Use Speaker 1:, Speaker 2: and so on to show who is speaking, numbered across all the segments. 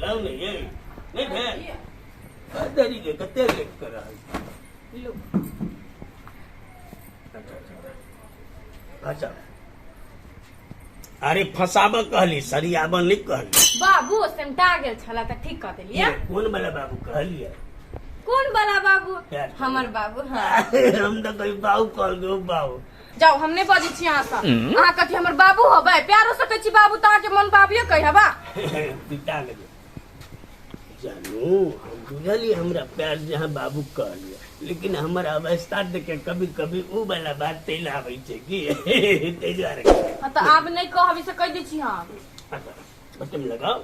Speaker 1: लाउ ने ये नहि भेल देरी के कते लेट कर रहल
Speaker 2: लो।
Speaker 1: अच्छा अरे फंसाबऽ कहली सरियाबऽ नहि कहली।
Speaker 2: बाबू सेमटा गेल छला तऽ ठीक कऽ देलियै।
Speaker 1: कोन वाला बाबू कहलियै?
Speaker 2: कोन वाला बाबू?
Speaker 1: प्यार से।
Speaker 2: हमर बाबू। हाँ
Speaker 1: हम तऽ कही बाबू कहलकै बाबू।
Speaker 2: जाउ, हम नहि बजै छी अहाँसँ। अहाँ कथी हमर बाबू होबै? प्यारो से कहै छी बाबू तऽ अहाँके मन बाबुए कहि हबा।
Speaker 1: पिता लगे जानू, हम बुझलियै हमरा प्यार से अहाँ बाबू कहलियै, लेकिन हमर अवस्था देख के कभी कभी ऊ वाला बात चलि आबै छै की ताहि दुआरे।
Speaker 2: हाँ तऽ आब नहि कहब, से कहि दै छी हम।
Speaker 1: अच्छा बटन लगाउ।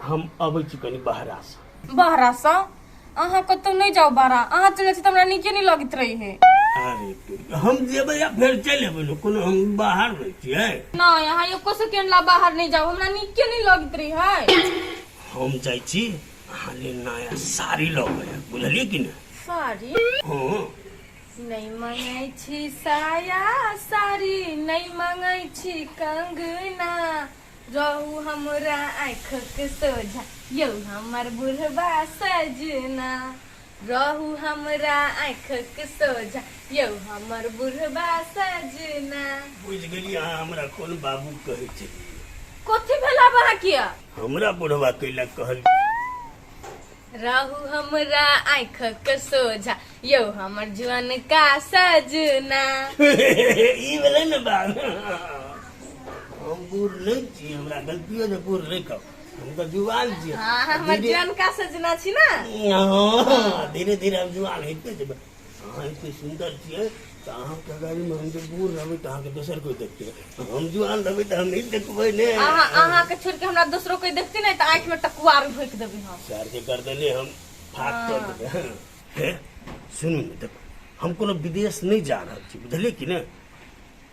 Speaker 1: हम अबै छी कनि बहरासँ।
Speaker 2: बहरासँ? अहाँ कतौ नहि जाउ बहरा, अहाँ चलि जाइ छी तऽ हमरा नीके नहि लगैत रहे है।
Speaker 1: अरे हम जेबै आ फेर चलि एबै ने, कोनो हम बाहर रहै छियै?
Speaker 2: नहि, अहाँ एको सेकेंड ला बाहर नहि जाउ, हमरा नीके नहि लगैत रहे है।
Speaker 1: हम जाइ छी अहाँ लेल नया साड़ी लऽ कऽ, बुझलियै कि नहि?
Speaker 2: साड़ी?
Speaker 1: हँ।
Speaker 2: नहि मंगै छी साया साड़ी, नहि मंगै छी कंगना, रहू हमरा आँखिक सोझा यौ हमर बुढ़बा सजना, रहू हमरा आँखिक सोझा यौ हमर बुढ़बा सजना।
Speaker 1: बुझि गेलियै अहाँ हमरा कोन बाबू कहै छै।
Speaker 2: कथी भेल आब अहाँ किया
Speaker 1: हमरा बुढ़बा कैला कहल?
Speaker 2: रहू हमरा आँखिक सोझा यौ हमर जुअनका सजना।
Speaker 1: ई भेलै ने बात। हम बूढ़ नहि छी, हमरा गलतियो से बूढ़ नहि कहू, हम तऽ जुआन छी।
Speaker 2: हाँ, हमर जुअनका सजना छी ना।
Speaker 1: हाँ, धीरे धीरे हम जुआन होइते जेबै। अहाँ एते सुन्दर छियै तऽ अहाँके गाड़ीमे हम जे बूढ़ रहबै तऽ अहाँके दोसर कोइ देखतै, हम जुआन रहबै तऽ हम नहि देखबै ने।
Speaker 2: अहाँ अहाँके छोड़ि के हमरा दोसरो कोइ देखतै नहि तऽ आँखिमे टकुआर भोंकि देबै हम।
Speaker 1: सर के गर्दने हम फाक कर देबै। हे सुनू ने, देखू हम कोनो विदेश नहि जा रहल छी, बुझलियै कि नहि?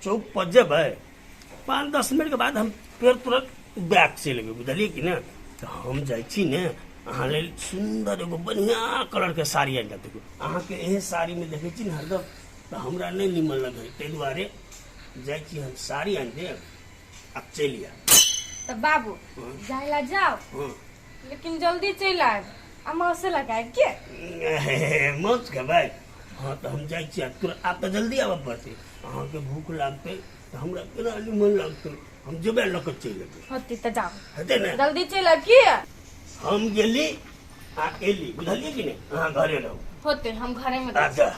Speaker 1: चौक पर जेबै, 5-10 मिनटके बाद हम फेर तुरंत बैक चलि एबै, बुझलियै कि नहि? तऽ हम जाइ छी ने अहाँ लेल सुन्दर एगो बढ़िआँ कलरके साड़ी आनि कऽ। देखू अहाँके एहे साड़ीमे देखै छी ने हरदम, तऽ हमरा नहि निमन लगै, ताहि दुआरे जाइ छी हम साड़ी आनि देब आ चलि आयब।
Speaker 2: तऽ बाबू जाय ला जाओ, लेकिन जल्दी चलि आयब आ मौसे लगायब के
Speaker 1: मौस खेबै? हाँ तऽ हम जाइ छी आ तुरंत आब तऽ जल्दी आबऽ पड़तै, अहाँके भूख लागतै तऽ हमरा केना निमन लगतै। हम जेबै लऽ कऽ चलि एबै।
Speaker 2: होतै तऽ जाओ।
Speaker 1: हेतै ने?
Speaker 2: जल्दी चलि आयब की।
Speaker 1: हम गेली आ एली, बुझलियै कि नहि? अहाँ घरे रहू।
Speaker 2: होतै, हम घरे में रहब।
Speaker 1: अच्छा।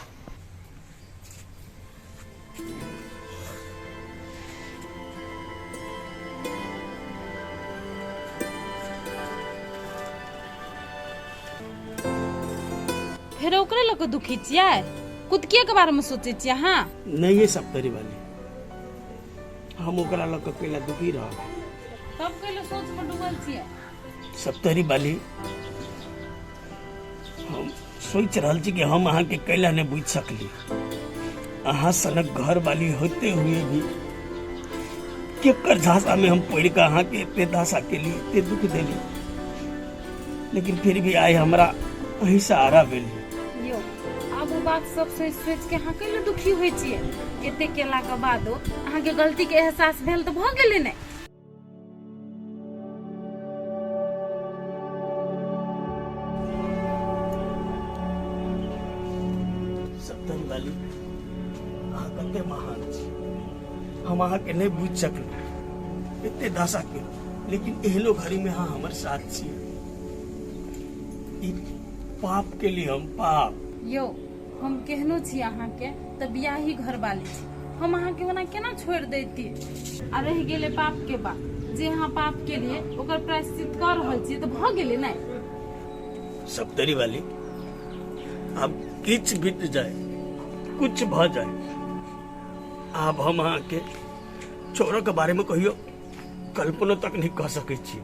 Speaker 3: फेर ओकरे लऽ कऽ दुखी छियै? कुदकिए के बारे में सोचै छियै अहाँ?
Speaker 1: नहीं ये सब तरी वाली, हम ओकरा लऽ कऽ कैला दुखी रहब?
Speaker 3: तब कैला सोच में डूबल छियै?
Speaker 1: सप्तरी वाली, हम सोचि रहल छी कि हम अहाँके कैला नहि बुझि सकली। अहाँ सनक घर वाली होते हुए भी केकर झांसा में हम पड़ि कऽ अहाँके एते दशा केली, एते दुख देली, लेकिन फिर भी आइ हमरा अहीं से आरा भेल।
Speaker 3: यौ आब ओ बात सब सोचि सोचि के अहाँ कैला दुखी होइ छियै? एते केला के बादो अहाँके गलती के एहसास भेल तऽ भऽ गेलै ने।
Speaker 1: सप्तरी वाली, अहाँ कते महान छी, हम अहाँके नहि बुझि सकलहुँ, एते दशा के, लेकिन एहनो घड़ी में अहाँ हमर साथ छी। ई पाप के लिए हम पाप।
Speaker 3: यौ हम केहनो छी अहाँके तऽ बियाही घरवाली छी, हम अहाँके ओना केना छोड़ि दैती? आ रहि गेलै पाप के बात, जे अहाँ पाप के लिए ओकर प्रायश्चित कऽ रहल छी तऽ भऽ गेलै ने।
Speaker 1: सप्तरी वाली, आब किछु बीत जाए, कुछ भऽ जाए, आब हम अहाँके छोड़ऽ के बारे में कहियो कल्पनो तक नहीं कह सकै छी।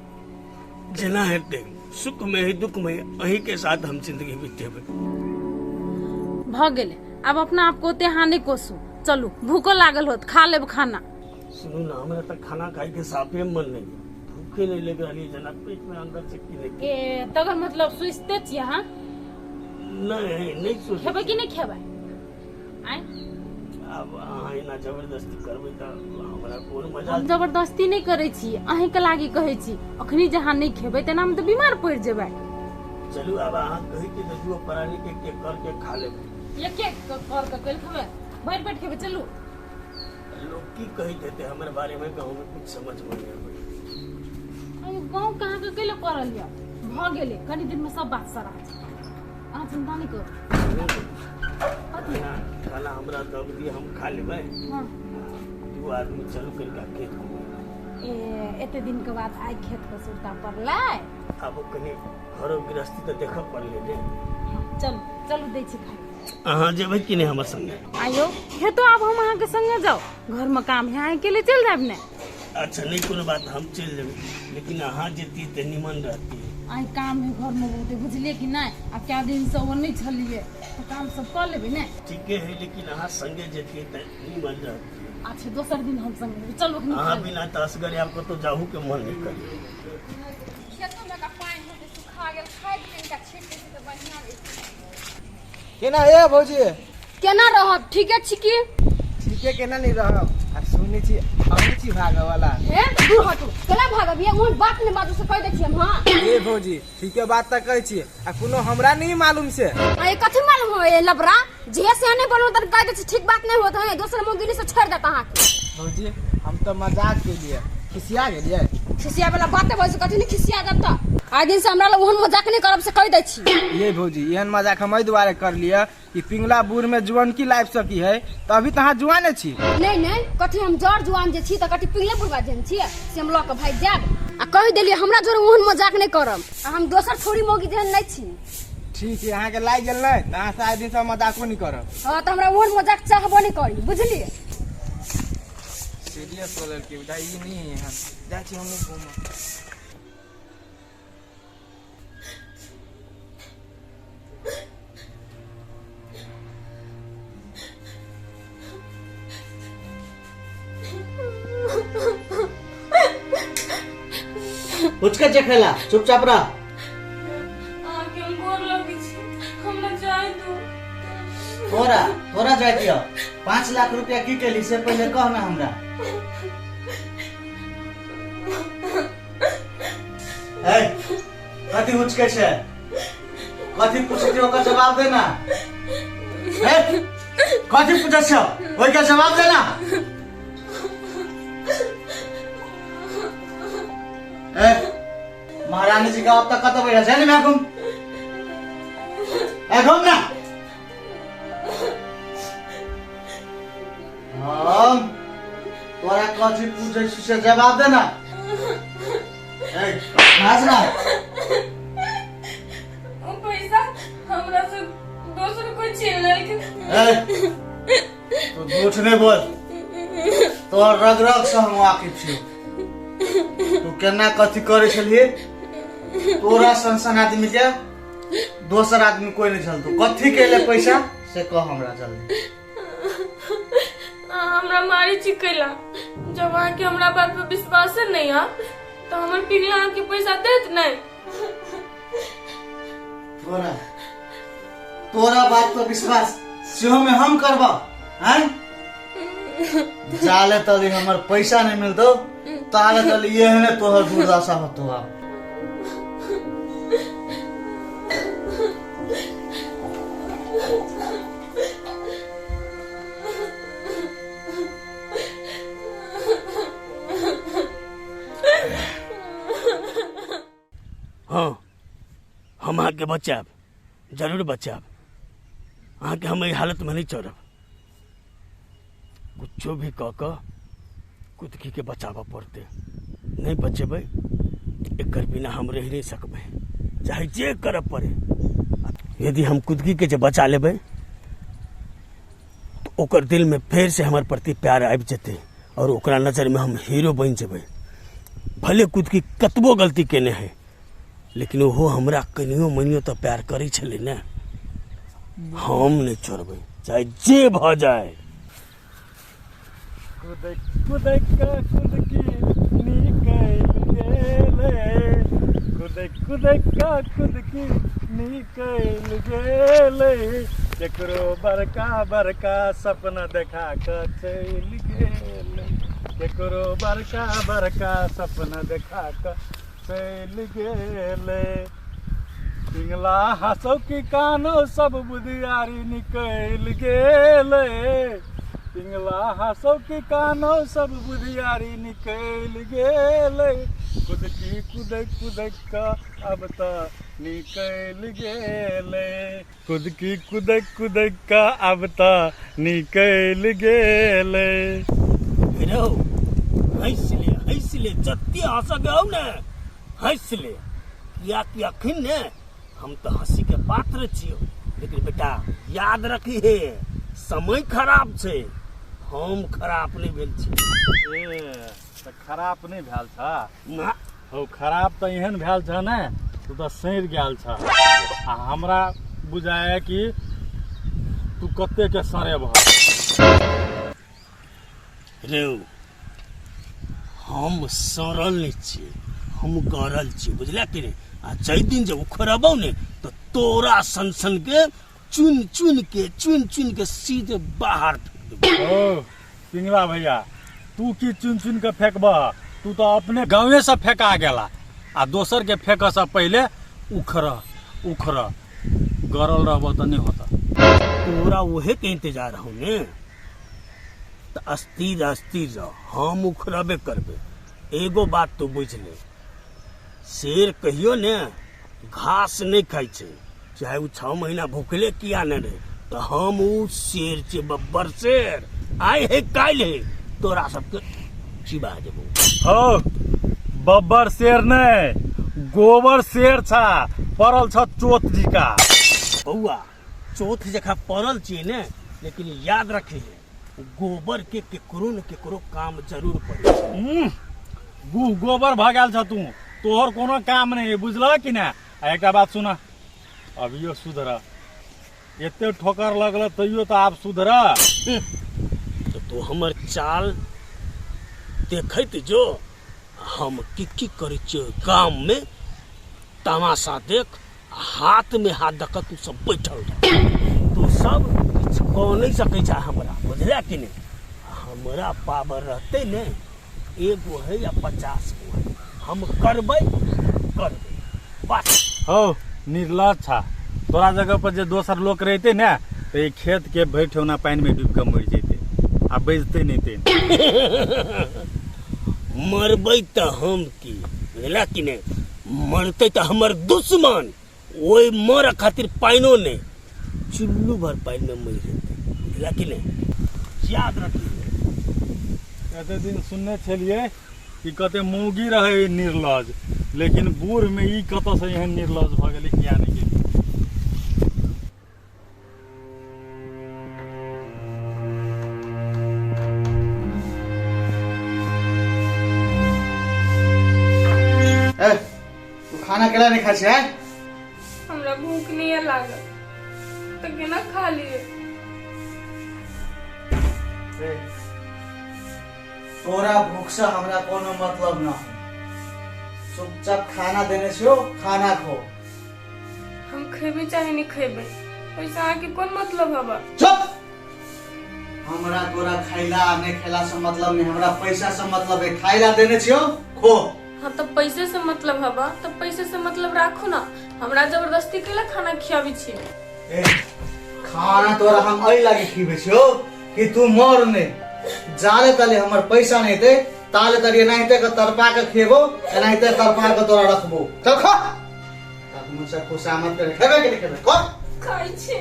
Speaker 1: जेना हेतै, सुख में ही दुख में अहीं के साथ हम जिंदगी बितेबै।
Speaker 3: भऽ गेलै, आब अपना आपके ओते अहाँ नहि कोसू। चलू, भूखो लागल होत, खा लेब खाना।
Speaker 1: सुनू ना, हमरा तऽ खाना खाय के साफे मन नहीं है, भूखे नहीं लग रही है, जना पेट में अंदर से की नहीं।
Speaker 3: ए तकर मतलब सोचिते छियै अहाँ?
Speaker 1: नहीं, नहीं सोच।
Speaker 3: खेबै कि नहि खेबै? आँय?
Speaker 1: आब अहाँ एना जबरदस्ती करबै तऽ हमरा कोन मजा।
Speaker 3: हम जबरदस्ती नहि करै छी, अहीँके लागी कहै छी। अखनी जहाँ नहि खेबै तेना हम तऽ बीमार पड़ि जेबै।
Speaker 1: चलू आब अहाँ कहै छी तऽ दुओ प्राणी के एक एक करके खा लेबै।
Speaker 3: एक एक कर के कैल खेबै? भरि पेट खेबै, चलू।
Speaker 1: लोग की कहैत हेतै हमर बारे में गाँव में, कुछ समझ में नहीं आबै।
Speaker 3: अरे गाँव कहाँ के कैले पड़ल यऽ? भऽ गेलै, कनी दिन में सब बात सरा जेतै, अहाँ चिंता नहि करू। कथी?
Speaker 1: खाना, खाना हमरा दब दिअ, हम खा लेबै।
Speaker 3: हाँ।
Speaker 1: दू आदमी चलू कनिका खेत घूमै।
Speaker 3: ए, एते दिन के बाद आइ खेत के सुरता पड़लै?
Speaker 1: आब कनि घरो गृहस्थी तऽ देखऽ पड़लै ने।
Speaker 3: हाँ, चलू चलू, दै छी खाइ।
Speaker 1: अहाँ जेबै कि नहि हमर संगे?
Speaker 3: आयो खेतो आब हम अहाँके संगे जाउ? घरमे काम है, अहाँके लिए चलि जायब ने।
Speaker 1: अच्छा, नहि कोनो बात, हम चलि जेबै, लेकिन अहाँ जेती तऽ निमन रहती।
Speaker 3: आइ काम है घरमे बहुते, बुझलियै कि नहि? आ कए दिनसँ ओ नहि छलियै तऽ काम सब कऽ लेबै ने।
Speaker 1: ठीके है, लेकिन अहाँ संगे जेतियै तऽ निमन रहती।
Speaker 3: अच्छा, दोसर दिन हम संगे जेबै। चलू अखनी।
Speaker 1: अहाँ बिना तऽ असगरे आब कतहु जाहू के मन नहि करी।
Speaker 2: खेतो में का पानि होते सुखा गेल, खाद कनिका छीट दै छै तऽ बढ़िआँ रहै छै।
Speaker 4: केना हे भौजी?
Speaker 2: केना रहब, ठीके छी की।
Speaker 4: ठीके केना नहीं रहब? आ सुनै छी अहूँ छी भागऽ वाला।
Speaker 2: हे, दूर हटू, केना भागब ये? ओहन बात नहि बाजू से कहि दै छी हम। हाँ।
Speaker 4: ए भौजी, ठीके बात तऽ कहै छी, आ कोनो हमरा नहीं मालूम से।
Speaker 2: आ ये कथी मालूम हो ये लबरा जे से नहीं बनू तऽ कहि दै छी, ठीक बात नहीं होत है, दोसर मौगिनी से छोड़ि देत अहाँके।
Speaker 4: भौजी, हम तऽ मजाक केलियै, खिसिया गेलियै?
Speaker 2: खिसिया वाला बात बजू, कथी नहीं खिसिया जाब तऽ? आइ दिन से हमरा लग ओहन मजाक नहीं करब से कहि दै छी।
Speaker 4: ये भौजी, एहन मजाक हम एहि दुआरे कर लिअ कि पिंगला बूढ़ में जुअन की लाबि सकी है, तऽ अभी तऽ अहाँ जुआने छी।
Speaker 2: नहीं नहीं, कथी हम जर जुआन जे छी तऽ कथी पिंगले बुढ़वा जेहन छियै से हम लऽ कऽ भागि जायब? आ कहि देलियै, हमरा जोरे ओहन मजाक नहि करब, आ हम दोसर छोरी मौगी जेहन नहि छी।
Speaker 4: ठीक है, अहाँके लागि गेल नहि तऽ अहाँ से आइ दिन से मजाको नहीं करब।
Speaker 2: हाँ, तऽ हमरा ओहन मजाक चाहबो नहि करी, बुझलियै?
Speaker 4: सीरियस हो लड़की बुझा ई नहीं है, हम जाइ छी हमहूँ घूमऽ।
Speaker 5: हुचके चखेला, चुपचाप रह।
Speaker 2: अहाँके हम गोर लगै छी, हमरा जाय दू।
Speaker 5: तोरा तोरा जाय दियो? 5 लाख रुपया की केली से पहले कह ना हमरा। ए, कथी हुचके छै? कथी पूछै छै ओकर जवाब दे ना। ए, कथी पूछै छौ ओहिके जवाब दे ना। ए, महारानी जी का अब तक कतऽ बैठल छै ने? घूम, ए, घूम ना। हम तोरा कथी पूछै छी से जवाब दे ना। ए, नाच ना।
Speaker 2: ओ पैसा हमरा से दोसर कोई छीन लेलकै।
Speaker 5: ए, तू झूठ नहीं बोल, तोहर रग रग से हम वाकिफ छी। तू केना कथी करै छलियै, तोरा सन सन आदमी के दोसर आदमी कोई नहीं छल। तू कथी के ले पैसा से कह हमरा जल्दी।
Speaker 2: अहाँ हमरा मारी छी कैला? जब अहाँके हमरा बात पर विश्वासे नहीं है तऽ हमर पिघला अहाँके पैसा देत नहीं।
Speaker 5: तोरा तोरा बात पर विश्वास सेहो में हम करब? हैं, जाले तली हमर पैसा नहीं मिलतो ताले तली एहने तोहर दुर्दशा होतो आब।
Speaker 1: हाँ, हम अहाँके बचायब, जरूर बचायब अहाँके। हम एहि हालतमे नहि छोड़ब। कुछो भी कऽ कऽ कुदकीके बचाबऽ पड़तै। नहि बचेबै, एकर बिना हम रहि नहि सकबै, चाहे जे करऽ पड़े। यदि हम कुदकीके जे बचा लेबै तऽ ओकर दिलमे फेरसँ हमर प्रति प्यार आबि जेतै आओर ओकरा नजरमे हम हीरो बनि जेबै। भले कुदकी कतबो गलती केने है, लेकिन ओहो हमरा कनियो मनियो तऽ प्यार करै छलै ने। हम नहि छोड़बै, चाहे जे भऽ जाय।
Speaker 6: कुदक कुदक कुदकी निकलि गेलै, कुदक कुदक कुदकी निकलि गेलै। केकरो बड़का बड़का सपना देखा कऽ चलि गेलै, केकरो बड़का बड़का सपना देखा कऽ चलि गेलै। पिंगला हँसौ कि कानो सब बुधियारी निकलि गेलै, पिंगला हँसौ कि कानो सब बुधियारी निकलि गेलै। कुदकी कुदक कुदक कऽ अब तऽ निकलि गेलै, कुदकी कुदक कुदक कऽ अब तऽ निकलि गेलै।
Speaker 1: रौ हँसि ले, हँसि ले, जते हँसऽ के हौ ने हँसि ले, कियाकि अखन ने हम तऽ हँसी के पात्र छियौ, लेकिन बेटा याद रखी हे, समय खराब छै, हम खराब नहि भेल छी।
Speaker 6: ए तऽ खराब नहि भेल छ?
Speaker 1: ना।
Speaker 6: हौ खराब तऽ एहन भेल छ ने, तू तऽ सड़ि गेल छ, आ हमरा बुझाय कि तू कते के सड़ेबह।
Speaker 1: रे हम सड़ल नहि छियै, हम गरल छियै, बुझला कि नहि? आ जाहि दिन जे उखड़बौ ने तऽ तोरा सन सन के चुनि चुनि के चुनि चुनि के सीधे बाहर फेंक देबौ।
Speaker 6: ओ पिंगला भैया, तू की चुनि चुनि के फेंकबह? तू तऽ अपने गाँवे से फेंका गेला, आ दोसर के फेंकऽ से पहिले उखड़ उखड़, गरल रहबह तऽ नहि होता।
Speaker 1: तोरा उहे के इंतजार हौ ने, तऽ अस्थिर अस्थिर रह, हम उखड़बे करबे। एगो बात तू बुझ ले, शेर कहियो ने घास नहि खाइ छै, चाहे ओ 6 महीना भूखले किया ने रहे, तऽ हम उ शेर छियै, बब्बर शेर, आइ हे काल्हि हे तोरा सबके चिबा जेबौ।
Speaker 6: हौ बब्बर शेर नहि, गोबर शेर छा, पड़ल छ चोत जिका।
Speaker 1: बौआ चोथ जकाँ पड़ल छियै ने, लेकिन याद रखी गोबर के केकरो ने केकरो काम जरूर पड़े छै।
Speaker 6: गुह गोबर भऽ गेल छ तू, तोहर कोनो काम नहीं है, बुझलह कि ने? आ एकटा बात सुन, अभियो सुधर, एते ठोकर लगल तैयो तऽ आब सुधर।
Speaker 1: तऽ तू हमर चाल देखैत जो, हम की की करै छियै गाम में, तमाशा देख, हाथ में हाथ दऽ कऽ तू सब बैठल रह, तू सब किछु कऽ नहि सकै छ हमरा, बुझला कि नहि? हमरा पावर रहतै ने, एगो है या 50 गो है, हम करबै करबै बस।
Speaker 6: हौ निर्लज छा, तोरा जगह पर जे दोसर लोक रहितै ने तऽ ई खेत के भरि ठेहुना पानि में डूबि कऽ मरि जैतै आ बजतै नहि ते।
Speaker 1: मरबै तऽ हम की, बुझला कि नहि? मरतै तऽ हमर दुश्मन, ओहि मर खातिर पानिओ नहि, चुल्लू भर पानि में मरि जेतै, बुझला कि नहि? याद रखी।
Speaker 6: एते दिन सुनने छलियै कि कते मौगी रहे निर्लज, लेकिन बूढ़ में ई कतऽ से एहन निर्लज भऽ गेलै किया नहि गेलै।
Speaker 5: ए, तू खाना केला नहीं खाइ छै?
Speaker 3: हमरा भूख नहीं लागल तऽ केना खा लिए?
Speaker 5: रे, तोरा भूख से हमरा कोनो मतलब न हो, चुपचाप खाना देने छियो, खाना खो।
Speaker 3: हम खेबै चाहे नहीं खेबै, ओहिसँ अहाँके कोन मतलब हबा?
Speaker 5: चुप! हमरा तोरा खैला आ नहीं खैला से मतलब नहीं, हमरा पैसा से मतलब है, खाइला देने छियो खो।
Speaker 3: हाँ तऽ पैसे से मतलब हबा तऽ पैसे से मतलब राखू ना, हमरा जबरदस्ती कैला खाना खियाबै छी?
Speaker 5: ए, खाना तोरा हम एहि लागी खिबै छियो कि तू मर नहीं, जाले ताले हमर पैसा नहीं दे ताले ताले एनाहिते के तड़पा के खेबो, एनाहिते तड़पा के तोरा रखबो। चल खा, तब मुझसे खुशामद करे, खेबे के नहीं खेबे खो।
Speaker 3: खाइ छी।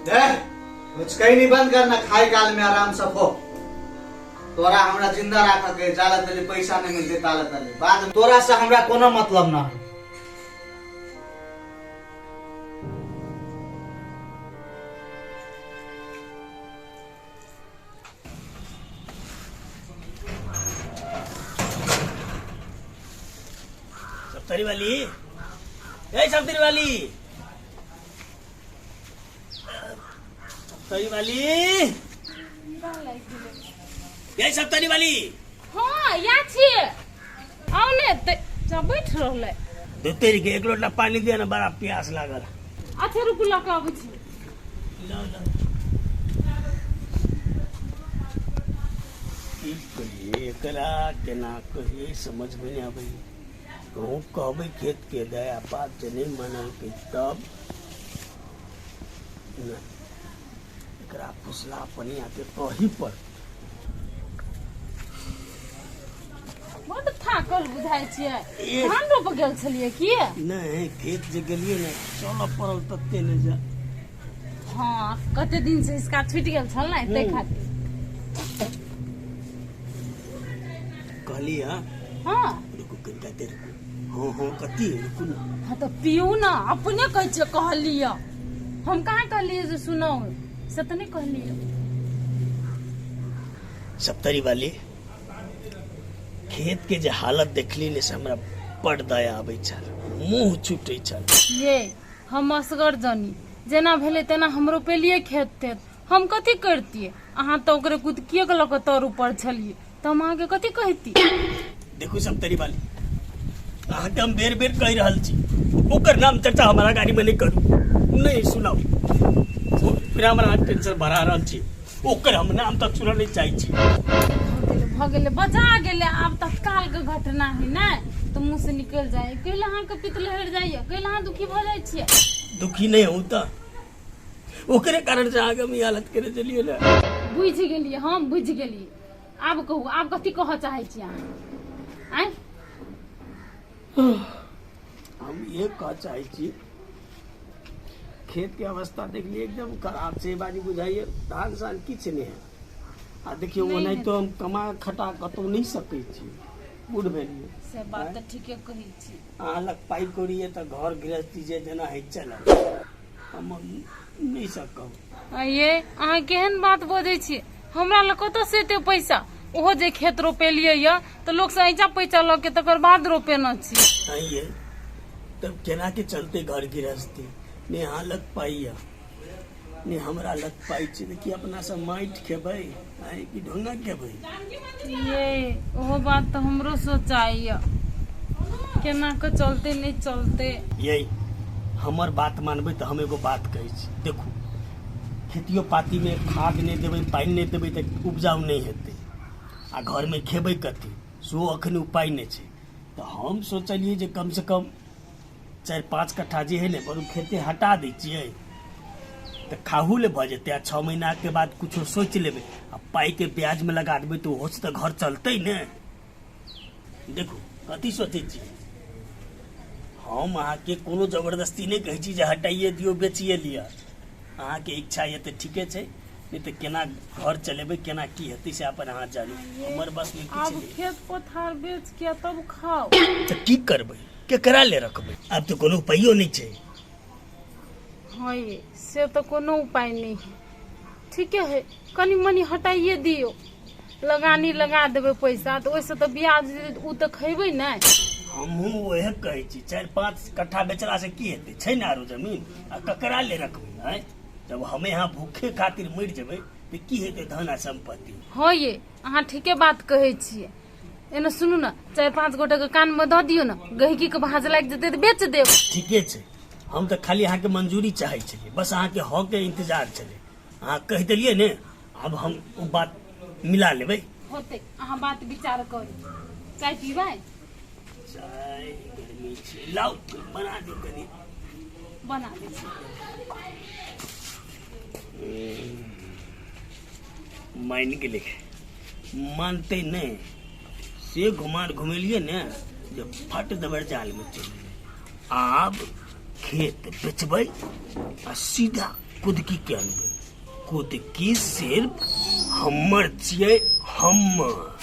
Speaker 5: देख, कुछ कहीं नहीं बंद करना, खाए काल में आराम से खो। तोरा हमरा जिंदा राख के जाला तले पैसा नहीं मिलते ताले तले बाद में तोरा से हमरा कोनो मतलब ना है।
Speaker 1: सप्तरी वाली, ए सप्तरी वाली, सप्तरी वाली। यही सब तनी वाली।
Speaker 3: हाँ या छियै, आउ ने ते जा बैठ रहलै।
Speaker 1: तेरी के एक लोटा पानी दिया ना, बड़ा प्यास लागल।
Speaker 3: अच्छा रुकू, लऽ कऽ अबै छी।
Speaker 1: लाओ लाओ। की कहिए एकरा, केना कहिए समझ में नहीं आबै। कहूँ कहबै खेत के दया बात जे नहीं मानलकै तब नहि, एकरा फुसला पनिया के कही पर।
Speaker 3: बड्ड थाकल बुझाइ छियै, धान रोप गेल छलियै की?
Speaker 1: नहीं, खेत जे गेलियै ने चलऽ पड़ल तते ने जा।
Speaker 3: हाँ, कते दिन से इसका छूटि गेल छल ने, ताहि खातिर
Speaker 1: कहली। हाँ
Speaker 3: हाँ,
Speaker 1: रुकू कनिका देर रुकू। हाँ हाँ, कथी रुकू ना।
Speaker 3: हाँ तऽ पियू ने, अपने कहै छियै कहलियै, हम कहाँ कहलियै जे सुनौ, से तऽ नहि कहलियै।
Speaker 1: सप्तरी वाली, खेत के जे हालत देखली ने से हमरा बड़ दया आबै छल, मुंह छूटै छल।
Speaker 3: ये हम असगर जानी, जेना भेलै तेना हम रोपेलियै खेत तेत, हम कथी करतियै? अहाँ तऽ ओकरे कुदकिए के लऽ कऽ तर ऊपर छलियै, तऽ हम अहाँके कथी कहिती?
Speaker 1: देखू सप्तरी वाली, अहाँके हम बेर बेर कहि रहल छी, ओकर नाम चर्चा हमारा गाड़ी में नहीं करू, नहीं सुनाउ। फिर हमरा अहाँ टेंशन बढ़ा रहल छी, ओकर हम नाम तक सुनऽ नहीं चाहै छी।
Speaker 3: भऽ गेलै, बजा गेलै, आब तत्काल के घटना है ने, तऽ मुँह से निकलि जाय। कैला अहाँके पित्त लहरि जाइए, कैला अहाँ दुखी भऽ जाइ छियै?
Speaker 1: दुखी नहीं हूँ तऽ ओकरे कारण से अहाँके हम ई हालत केने चलिए ने।
Speaker 3: बुझि गेलियै, हम बुझि गेलियै। आब कहू, आब कथी कहऽ चाहै छी अहाँ? आँय,
Speaker 1: हम ये कह चाहै छी, खेत के अवस्था देखलिए एकदम खराब छै, बाजी बुझाइए धान सान किछु नहि है। आ देखियौ,
Speaker 3: नहि
Speaker 1: ओनाहितो हम कमा खटा कतौ नहि सकै छी, बूढ़ भेलियै।
Speaker 3: से बात तऽ ठीके कहै छी।
Speaker 1: अहाँ लग पाइ कौड़ी यऽ तऽ घर गृहस्थी जे जेना होइ चलत, हम नहि सकब।
Speaker 3: ये अहाँ केहन बात बजै छी? हमरा लग कतऽ से एते पैसा? ओहो जे खेत रोपेलियै यऽ तऽ लोकसँ ऐंचा पैचा लऽ के तकर बाद रोपेने छी।
Speaker 1: आइए तब केना के चलते घर गृहस्थी? ने अहाँ लग पाइ यऽ ने हमरा लग पाइ छै, तऽ की अपना सब माटि खेबै आँय कि ढोंगा खेबै?
Speaker 3: ये ओहो बात तऽ हमरो सोचाइए, केना के चलते नहि चलते।
Speaker 1: ये हमर बात मानबै तऽ हम एगो बात कहै छी। देखू, खेतियो पातीमे खाद नहि देबै, पानि नहि देबै तऽ उपजाउ नहि हेतै, आ घरमे खेबै कथी, सेहो अखन उपाय नहि छै। तऽ हम सोचलियै जे कमसँ कम 4-5 कट्ठा जे है ने बरू खेते हटा दै छियै तऽ खाहू ले भऽ जेतै, आ 6 महीनाके बाद कुछो सोचि लेबै, आ पाइके ब्याजमे लगा देबै तऽ ओहोसँ तऽ घर चलतै ने। देखू कथी सोचै छियै। हम अहाँके कोनो जबरदस्ती नहि कहै छी जे हटाइए दियौ, बेचिए लिअ। अहाँके इच्छा यऽ तऽ ठीके छै, नहि तऽ केना घर चलेबै, केना की हेतै से अपन अहाँ जानू, हमर बसमे किछु
Speaker 3: आब
Speaker 1: नहि।
Speaker 3: खेत पथार बेच के तब खाउ।
Speaker 1: तऽ की करबै, केकरा ले रखबै? आब तऽ कोनो उपायो नहि छै।
Speaker 3: हाँ ये से तऽ कोनो उपाय नहि है, ठीके है, कनि मनि हटाइए दियौ, लगानी लगा देबै पैसा तऽ ओहिसँ तऽ ब्याज ओ तऽ खयबै ने।
Speaker 1: हमहूँ वएह कहै छी, 4-5 कट्ठा बेचलासँ की हेतै? छै ने आरो जमीन, आ ककरा ले रखबै? आँय, जब हम यहाँ भूखे खातिर मरि जेबै तऽ की हेतै धन आ सम्पत्ति?
Speaker 3: हँ ये, अहाँ ठीके बात कहै छियै। एने सुनू ने, 4-5 गोटेके कानमे दऽ दियौ ने, गहिकीके भाँज लागि जेतै तऽ बेच देब।
Speaker 1: ठीके छै, हम तऽ खाली अहाँके मंजूरी चाहै छलियै, बस अहाँके हक के इंतजार छलै। अहाँ कहि देलियै ने, आब हम ओ बात मिला लेबै।
Speaker 3: होतै, अहाँ बात विचार करू। चाय पीबै?
Speaker 1: चाय गर्मी छै, लाउ बना दियौ कनि।
Speaker 3: बना दै छी।
Speaker 1: मानि गेलै, मानतै नहि से घुमार घुमेलियै ने जे फट दबर जालमे चलि गेलै। आब खेत बेचबै आ सीधा कुदकी के अनबै। कुदकी सिर्फ हमर छियै, हमर।